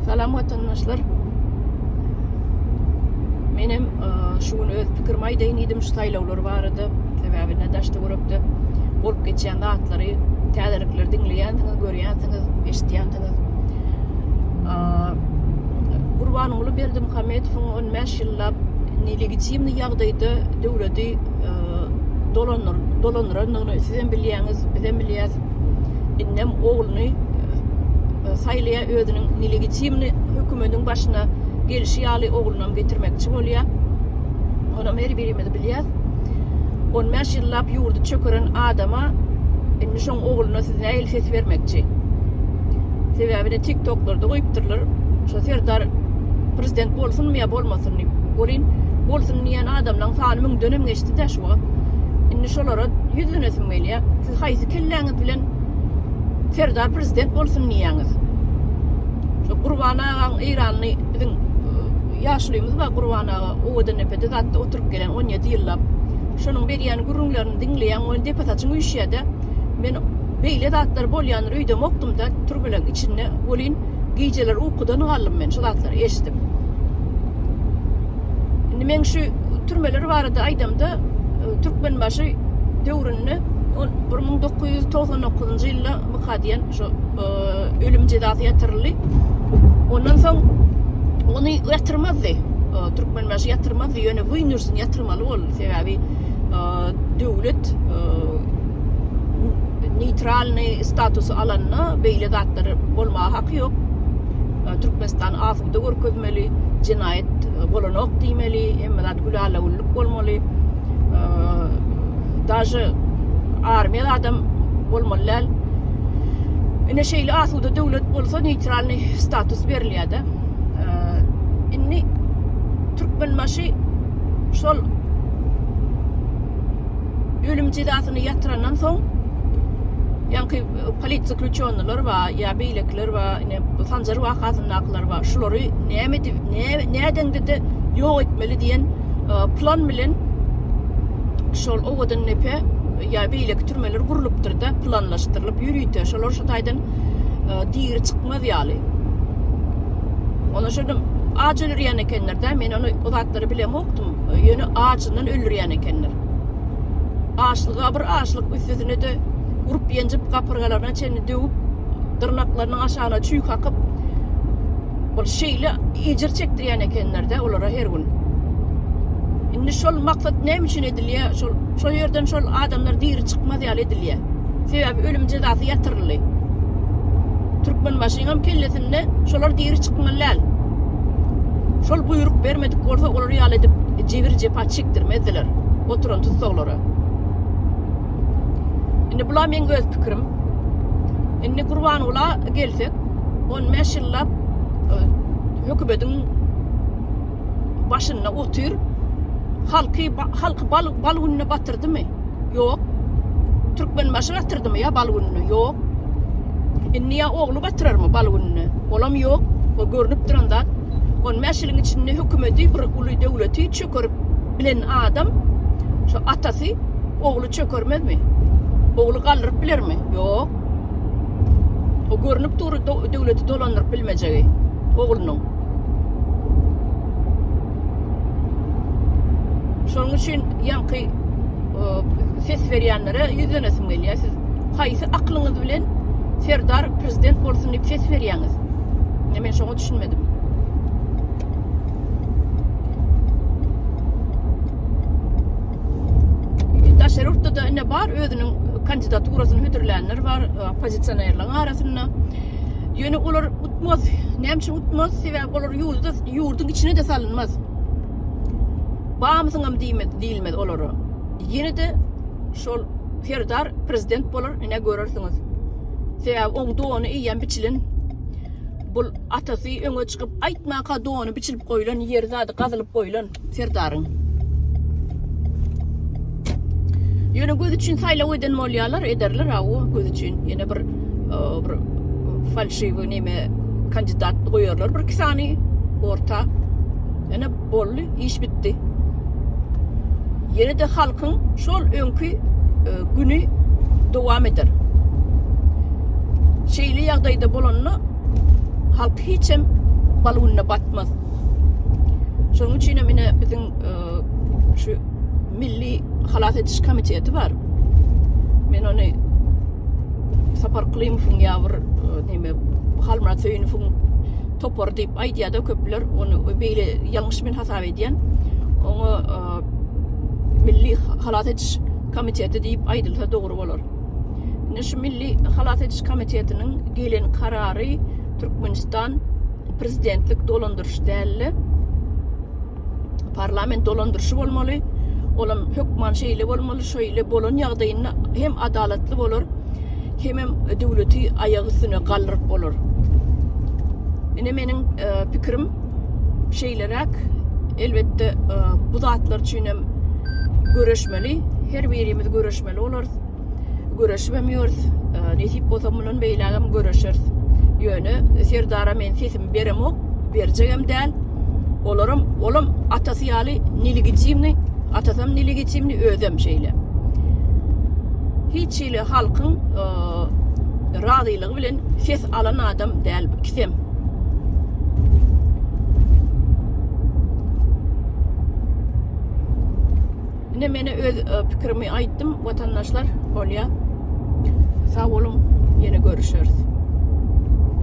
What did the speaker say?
Salam watandaşlar. Menem e, şu gün öz pikirimi aýdaýyn diýdim şu saýlawlar barada. Sebäbi ne daş töwerekde bolup geçýän zatlary, täzelikleri diňleýänsiňiz, görýänsiňiz, eşidýänsiňiz. E, Gurbanguly Berdimuhamedowyň 15 ýyllap nelegitimny ýagdaýda döwleti e, dolandyr dolandyrandygyny sizem bilýäňiz, bizem bilýäs. Indem ogluny saýlaýar özüniň nelegitimny hökümediň başyna gelşi ýaly oglunam getirmekçi bolýar. Onam her birimiz bilýäs. 15 ýyllap ýurdy çökeren adama indi şoň ogluna siz nähili ses bermekçi? Sebäbi ne TikToklarda goýupdyrlar. Şo Serdar prezident bolsunmy ýa bolmasyn diýip. Welin bolsun diýen adamlaryň sany müňdenem geçdi-dä şu wagt. Indi şolara ýüzlenesim gelýär. Siz haýsy kelläňiz bilen Serdar prezident bolsun diýýäňiz? Şu Gurban agaň Eýranly biziň e, ýaşulymyz bar Gurban aga Owadandepede zatda oturyp gelen 17 ýyllap. Şonuň berýän gürrüňlerini diňleýäň, ony depe saçyň üýşýär-de. Men beýle zatlar bolýandyr öýdemokdym-da türmeleň içinde. Welin gijeler ukudan galdym men şu zatlary eşidip. Indi men şu türmeler barada aýdamda e, Türkmenbaşy döwründe 1999-njy ýylda myka diýen şu e, ölüm jezasy ýatyryldy. Ondan soň ony ýatyrmazdy. E, Türkmenbaşy ýatyrmazdy, ýöne wynursin ýatyrmaly boldy. Sebäbi e, döwlet neýtralnyý statusy alanda beýle zatlar bolmaga haky ýok. Türkmenistan asuda görkezmeli, jenaýat bolanok diýmeli, hemme zat gülala-güllük bolmaly. Daže armiýa adam bolmaly däl. Ine şeýle asuda döwlet bolsa neýtralnyý status berilýär-de. Indi Türkmenbaşy şol ölüm jezasyny ýatyrandan soň ýaňky politzaklýuçennylar bar ýa beýlekiler bar, ine Sanjar wakasyndakylar bar. Şulary näme edip, nädeňde-de ýok etmeli diýen e, plan bilen şol Owadan depe ýa beýleki türmeler gurlupdyr-da, planlaşdyrylyp ýörite şolar şu taýdan e, diri çykmaz ýaly. Ona şonda aç öldürýän ekenler-de, men ony o zatlary bilemokdym. Ýöne açyndan öldürýän ekenler. Açlyga bir açlyk üstesine-de urup-ýenjip gapyrgalaryna çenli döwüp, dyrnaklarynyň aşagyna çüý kakyp, ol şeýle ejir çekdirýän ekenler-de olara her gün. Indi şol maksat näme üçin edilýär? Şol şol ýerden şol adamlar diri çykmaz ýaly edilýär. Sebäbi ölüm jezasy ýatyryldy. Türkmenbaşyňam kellesinde şolar diri çykmaly däl. Şol buýruk bermedik bolsa olar ýaly edip jebir-jepa çekdirmezdiler oturan tussaglara. Indi bula meň öz pikirim. Indi Gurbangula gelsek, 15 ýyllap e, hökümetiň başynda otyr. Halky halky bal, bal gününe batyrdymy? Ýok. Türkmenbaşy batyrdymy ýa bal gününe? Ýok. Indi ýa ogly batyrarmy bal gününe? Olam ýok. O görnüp duran zat. 15 ýylyň içinde hökümeti bir uly döwleti çökerip bilen adam şu atasy ogly çökermezmi? Ogly galdyryp bilermi? Ýok. O görnüp dur döwleti dolandyryp bilmejegi oglunyň. Şonuň üçin ýaňky ses berýänlere ýüzlenesim gelýär. Siz haýsy aklyňyz bilen Serdar prezident bolsun diýip ses berýäňiz? Ne men şoňa düşünmedim. Daşary ýurtda da ine bar özüniň kandidaturasyny hödürlänler bar oppozisionerleriň arasynda. Ýöne olar utmaz. Näme üçin utmaz? Sebäbi olar ýurda ýurduň içine de salynmaz. Bamysyňam diýmez, diýilmez olara. Ýene-de şol Serdar prezident bolar, ine görersiňiz. Sebäbi oň dony eýýäm biçilen. Bul atasy öňe çykyp aýtmaka dony biçilip goýlan, ýeri zady gazylyp goýlan Serdaryň. Ýöne göz üçin saýlaw eden bolýarlar, ederler hawa göz üçin. Ýene bir e, bir falşiwi neme kandidat goýarlar bir iki sany orta. Ýene boldy, iş bitdi. Ýene-de halkyň şol öňki e, güni dowam eder. Şeýle ýagdaýda bolanda halk hiçem Ykbal gününe batmaz. Şonuň üçin hem ine biziň e, şu Milli halas ediş komiteti bar. Men ony Sapar Klymowyň ýa bir e, neme Halmyrat Söýünowyň topary diýip aýdýar-da köpler. Ony beýle ýalňyş men hasap edýän. Oňa e, Milli halas ediş komiteti diýip aýdylsa dogry bolar. Indi şu Milli halas ediş komitetiniň gelen karary Türkmenistan prezidentlik dolandyryş däl-de, parlament dolandyryşy bolmaly. Olam hökman şeýle bolmaly, şeýle bolan ýagdaýynda hem adalatly bolar, hemem döwleti aýak üstüne galdyryp bolar. Ine meniň e, pikirim şeýleräk. Elbetde e, bu zatlar üçin hem göreşmeli. Her birimiz göreşmeli bolarys. Göreşibem ýörüs. E, nesip bolsa mundan beýlägem göreşeris. Ýöne Serdara men sesimi beremok, berjegem däl. Olaram, olam atasy ýaly nelegitimni, atasam nelegitimni, özem şeýle. Hiç hili halkyň e, razylygy bilen ses alan adam däl bu ikisem. Ine mene öz e, pikirimi aýtdym watandaşlar bolýa. Sag boluň, ýene görüşeris.